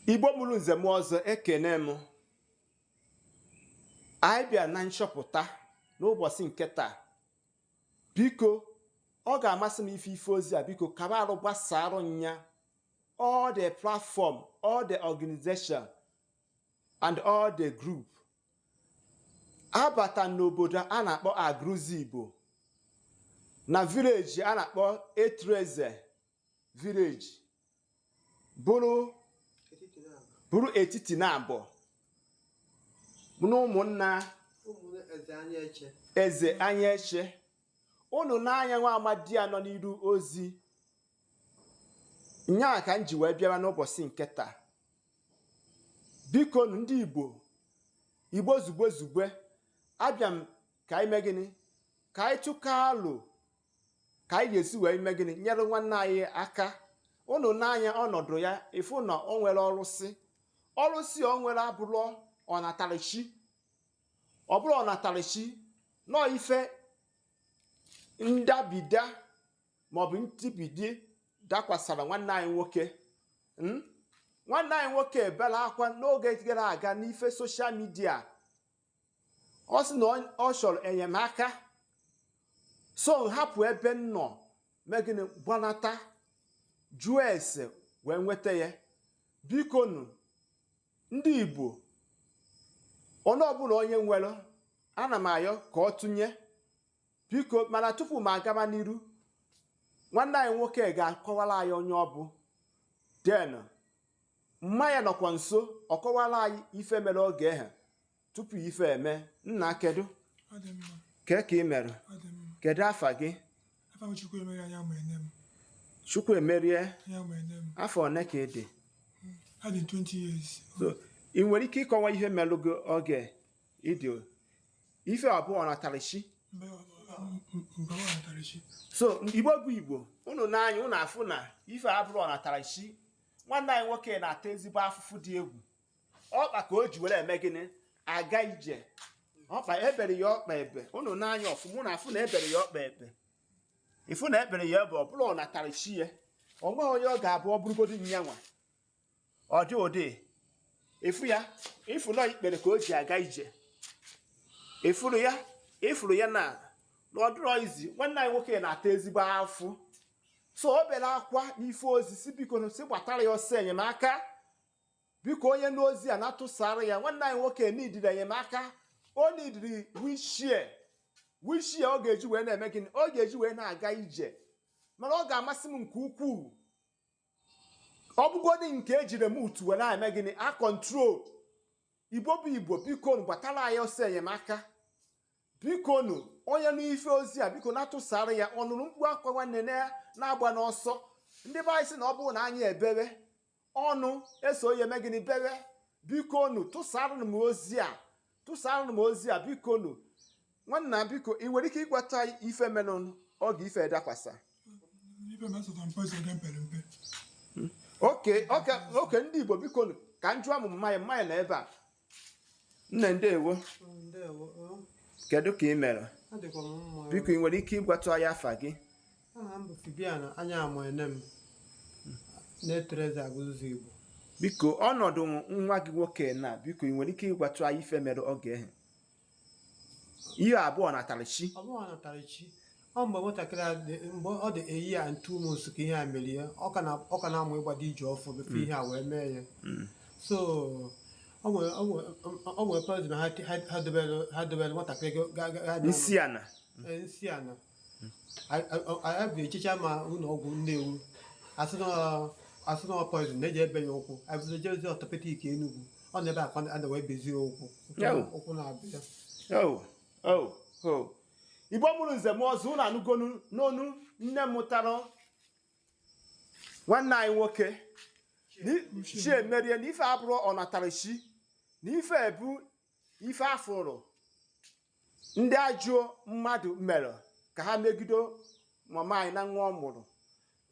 Igbo mụrụ nze mụọ ọzọ, ekene m. Anyị bịa na nchọpụta n'ụbọchị nke taa. Biko, ọ ga-amasị m ife ife ozi a. Biko, kaba arụ gbasarụ nya all the platform, all the organization and all the group. Abata n'obodo a na-akpọ Agụlụzigbo, na village a na-akpọ Etreze village, bụrụ bụrụ etiti na abụọ na ụmụnna Eze Anya Eche. Unu n'anya nwa amadi a nọ n'iru ozi nyaa ka m ji wee bịara n'ụbọchị nke taa. Biko nụ, ndị Igbo, Igbo zugbe zugbe, abịa m ka anyị mee gịnị? Ka anyị tụkọ alụ ka anyị ga-esi wee mee gịnị? Nyere nwanne anyị aka. Unu n'anya ọnọdụ ya, ịfụ na o nwere ọrụsị. Ọrụsị o nwere abụrụ ọnatarachi, ọ bụrụ ọnatarachi nọọ ife ndabida maọbụ ntibidi dakwasara nwanne anyị nwoke. Nwanne anyị nwoke ebela akwa n'oge gara aga n'ife social media. Ọ sị na ọ chọrọ enyemaka, so hapụ ebe m nọ, mee gịnị? Gbanata, jụọ ese wee nweta ya. Biko nụ, ndị Igbo, onye ọbụla onye nwere, ana m ayọ ka ọ tụnye, biko. Mana tupu m agaba n'iru, nwanne anyị nwoke ga-akọwara anyị onye ọ bụ. Den mma ya nọkwa nso, ọ kọwara anyị ife mere oge ahụ tupu ife eme. Nna, kedu? Ọ dị mma. Kee ka ị mere? Ọ dị mma. Kedu afa gị? Afa m Chukwuemeka Anyamuenem. Chukwu emerie. Anyamuenem. Afọ one ka ị dị? Adị m 20 years. So ị nwere ike ịkọwa ihe melụ gị oge ịdị ife abụọ natara chi? Mgbe ọ natara chi. So Igbo bụ Igbo, unu n'anya unu afụ na ife abụrụ ọnatara chi. Nwanne anyị nwoke na-ata ezigbo afụfụ dị egwu. Ọkpa ka o ji were eme gịnị? Aga ije. Ọkpa ebere ya ọkpa ebe. Unu n'anya ọfụma, unu afụ na ebere ya ọkpa ebe. Ịfụ na ebere ya ebe, ọ bụrụ ọnatara chi ya, o nweghị onye ọ ga-abụ. Ọ bụrụgodu nyanwa ọ dị ụdị ịfụ ya, ịfụ na ikpere ka o ji aga ije. Ịfụrụ ya, ịfụrụ ya na ọdụrọ izi. Nwanne anyị nwoke na-ata ezigbo afụ. So o bere akwa n'ife ozi si biko, si gbatara ya ọsọ enyemaka. Biko, onye n'ozi a na-atụsara ya, nwanne anyị nwoke n'idiri enyemaka. O n'idiri wheelchair, wheelchair ọ ga-eji wee na-eme gịnị? Ọ ga-eji wee na-aga ije. Mana ọ ga-amasị m nke ukwuu, ọ bụgodị nke ejiri remote wee na-eme gịnị? A control. Igbo bụ Igbo, biko nụ, gbatara anyị ọsọ enyemaka. Biko nụ, onye n'ife ozi a, biko, na-atụsara ya. Ọ nụrụ mkpu akwa nwanne na-agba n'ọsọ. Ndị be anyị sị na ọ bụrụ na anyị ebere ọnụ eso onye eme gịnị? Bere. Biko nụ, tụsara m ozi a, tụsara m ozi a, biko nụ. Nwanna, biko, ị nwere ike ịgwata anyị ife menụ oge ife dakwasa? Ife m asụtara m poison oge m pere mpe. Oke ndị Igbo, biko nụ, ka m jụọ m mmanya mmanya na ebe a. Nne, ndewo. Ndewo o. Kedu ka ị mere? Adịkwa m mma. Biko, ị nwere ike ịgwatụ anyị afa gị? Aha m bụ Fibiana Anyamuenem na-etereze Agụlụzigbo. Biko, ọnọdụ nwa gị nwoke na, biko, ị nwere ike ịgwatụ anyị ife mere oge ahụ ihe abụọ natara chi? Ọ bụghị natara chi. Ọ mgbe nwatakịrị a dị, mgbe ọ dị a year and 2 months ka ihe a mere ya. Ọ ka na-amụ ịgbado ije ọfụ before ihe a wee mee ya. So ọ nwere poison ha dobere nwatakịrị ga Nsị ana. Ee, nsị ana. Anyị bụ echicha ma ụlọ ọgwụ Nnewi, asị na ọ poison na-eji ebe ya ụkwụ. Anyị jezi orthopedic Enugu. Ọ na ebe a ka a na wee bezie ụkwụ. Yo. Ụkwụ na-abịa. Oh, oh, oh. Igbo mụrụ nze m ọzọ, unu anụgonu n'onu nne mụtara nwanne anyị nwoke chi emerie na ife abụrụ ọnatara chi, na ife ebu ife afụrụ ndị ajọ mmadụ mere ka ha megido mama anyị na nwa ọ mụrụ.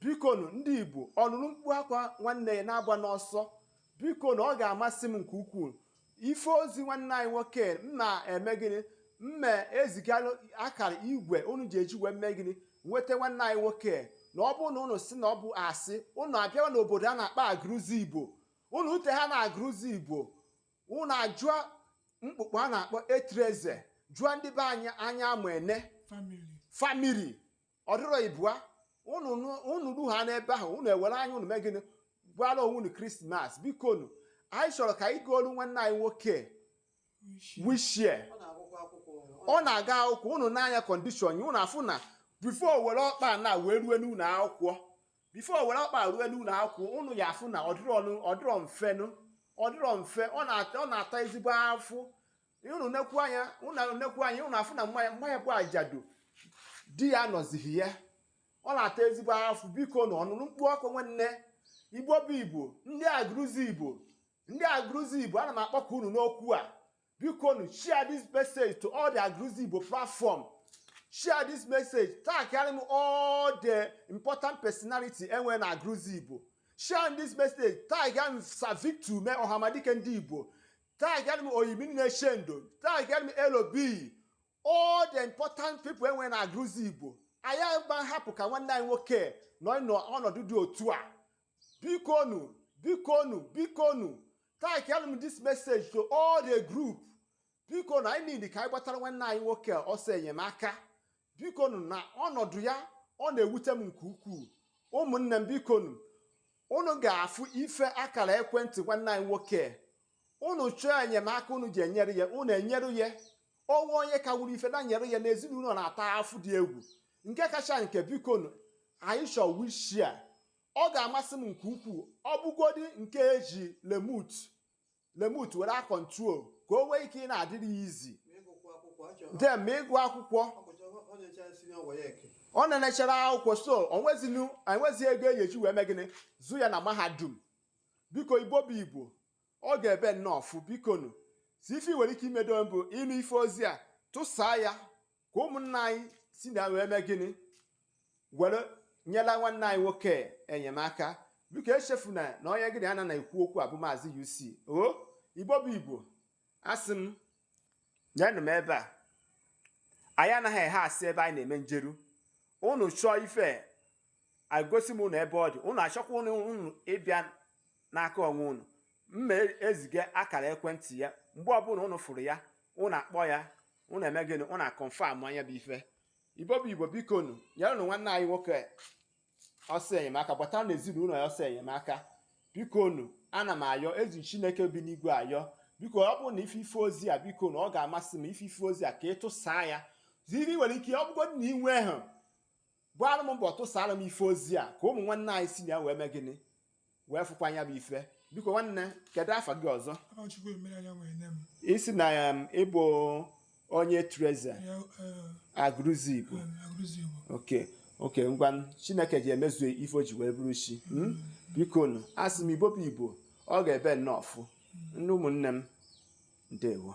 Bikonu, ndị Igbo, ọnụrụ mkpu akwa nwanne ya na-agba n'ọsọ. Biko na ọ ga-amasị m nke ukwuu ife ozi nwanne anyị nwoke mma eme gịnị? Mma ezigara akara igwe unu ji eji wee mee gịnị? Nweta nwanne anyị nwoke. Na ọ bụrụ na unu si na ọ bụ asị, unu abịawa n'obodo a na-akpa Agụlụzigbo. Unu ute ha na-agụrụzi Igbo, unu ajụọ mkpụkpụ a na-akpọ etreze, jụọ ndị be anyị anya ama ene Family. Family ọdịrọ ibua. Unu ru ha n'ebe ahụ, unu ewere anya unu mee gịnị? Gwara onwe unu Christmas. Biko nu, anyị chọrọ ka anyị goolu nwanne anyị nwoke Wishi. wishie. Ọ na-agụkwa akwụkwọ. Ọ na-aga akwụkwọ. Unu n'anya condition ya, unu afụ na before were ọkpa na wee rue n'ụlọ akwụkwọ, before were ọkpa rue n'ụlọ akwụkwọ, unu ya afụ na ọdịrọ mfenụ, ọdịrọ mfe. Ọ na-ata ezigbo afụ. Unu nekwu anya, unu nekwu anya, unu afụ na mmanya bụ ajadu di ya nọzighị ya. Ọ na-ata ezigbo afụ. Biko na ọnụnụ mkpu ọkụ nwanne Igbo bụ Igbo, ndị agụrụzi Igbo, ndị agụrụzi Igbo, ana m akpọkọ unu n'okwu a. Biko nu, share this message to all the agụrụzi Igbo platform. Share this message, tag m all the important personality enwe na agụrụzi Igbo. Share this message, tag m Sir Victor Ume Ọhamadike ndị Igbo, tag m Oyimini Neshendo, tag m Elobi, all the important people enwe na agụrụzi Igbo. Anyị agba hapụ ka nwanne anyị nwoke nọ n'ọnọdụ dị otu a. Bikonu, bikonu, bikonu, tag m this message to all the group. Biko na anyị niile ka anyị gbatara nwanne anyị nwoke ọsọ enyemaka. Bikonu, na ọnọdụ ya ọ na-ewute m nke ukwuu. Ụmụnne m, bikonu, unu ga-afụ ife akara ekwentị nwanne anyị nwoke. Unu chọọ enyemaka unu ji enyere ya, unu enyere ya. Ọnwa onye ka wuru ife na nyere ya n'ezinụlọ na-ata afụ dị egwu. Nke kacha nke, bikonu, anyị chọọ wheelchair. Ọ ga-amasị m nke ukwuu, ọ bụgodi nke eji remote were a control ka o nwee ike ị na-adịrị ya izi. Ma ịgụkwa akwụkwọ, achọrọ De ma ịgụ akwụkwọ. Ọ na-eche senior WAEC. Ọ na-enechara akwụkwọ, so onwezinu enwezi ego eji eji wee mee gịnị, zụ ya na mahadum. Biko, Igbo bụ Igbo, ọ ga-ebe nnọọ fụ. Bikonu, si ife ị nwere ike imedo mbụ ịnụ ife ozi a, tụsaa ya ka ụmụnna anyị si na wee mee gịnị, were nyela nwanne anyị nwoke enyemaka. Biko, echefuna na onye gịnị ana na-ekwu okwu a bụ Maazị UC o. Igbo bụ Igbo, asị m nyenụ m ebe a. Anyị anaghị eghe asị ebe anyị na-eme njeru. Unu chọọ ife agosi m unu ebe ọ dị, unu achọkwa unu ịbịa n'aka onwe unu, mma eziga akara ekwentị ya. Mgbe ọbụla unu fụrụ ya, unu akpọ ya, unu eme gịnị? Unu a confirm anya bụ ife. Igbo bụ Igbo, biko nu, nyere unu nwanne anyị nwoke ọsọ enyemaka, gbatara na ezinụlọ ya ọsọ enyemaka. Biko nu, ana m ayọ ezi Chineke bi n'igwe ayọ. Biko, ọ bụrụ na ife ife ozi a, biko na ọ ga-amasị m ife ife ozi a ka ị tụsaa ya. Ziri nwere ike ọ bụgodị na inwe ahụ gbara m mbọ, tụsara m ife ozi a ka ụmụ nwanne anyị si na ya wee mee gịnị, wee fụkwa anya bụ ife. Biko nwanne, kedu afa gị ọzọ? Afa Chukwu emere anya nwere nne m. Isi na ịbụ onye treze Ya agụrụzi Igbo. Agụrụzi Igbo. Oke ngwa, Chineke ji emezu ife o ji wee bụrụ chi. Biko nụ, asị m, Igbo bụ Igbo, ọ ga-ebe nnọọ fụ. Ndị ụmụnne m, ndewo.